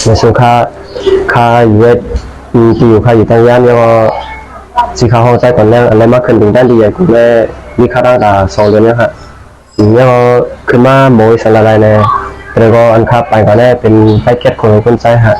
ໃນຊ່ວງຂ້າ ຂ້າຢູ່ເວດ ອືມ ທີ່ຢູ່ຂ້າຢູ່ຕ່າງຢ້ານ ແລ້ວກໍຊິຂ້າຮ້ອງໃຈກ່ອນແລ້ວ ອັນໄດ້ມາຂຶ້ນເປັນດ້ານທີ່ໃຫຍ່ກວ່າແລ້ວ ມີຂ້າຕັ້ງຕາສອງເດືອນແລ້ວຮະ ອືມ ແລ້ວກໍຂຶ້ນມາບໍ່ມີສາລະໄດແນ່ ແລ້ວກໍອັນຂ້າໄປກ່ອນແລ້ວເປັນໄຟແກັດຄົນຄົນໃຈຮະ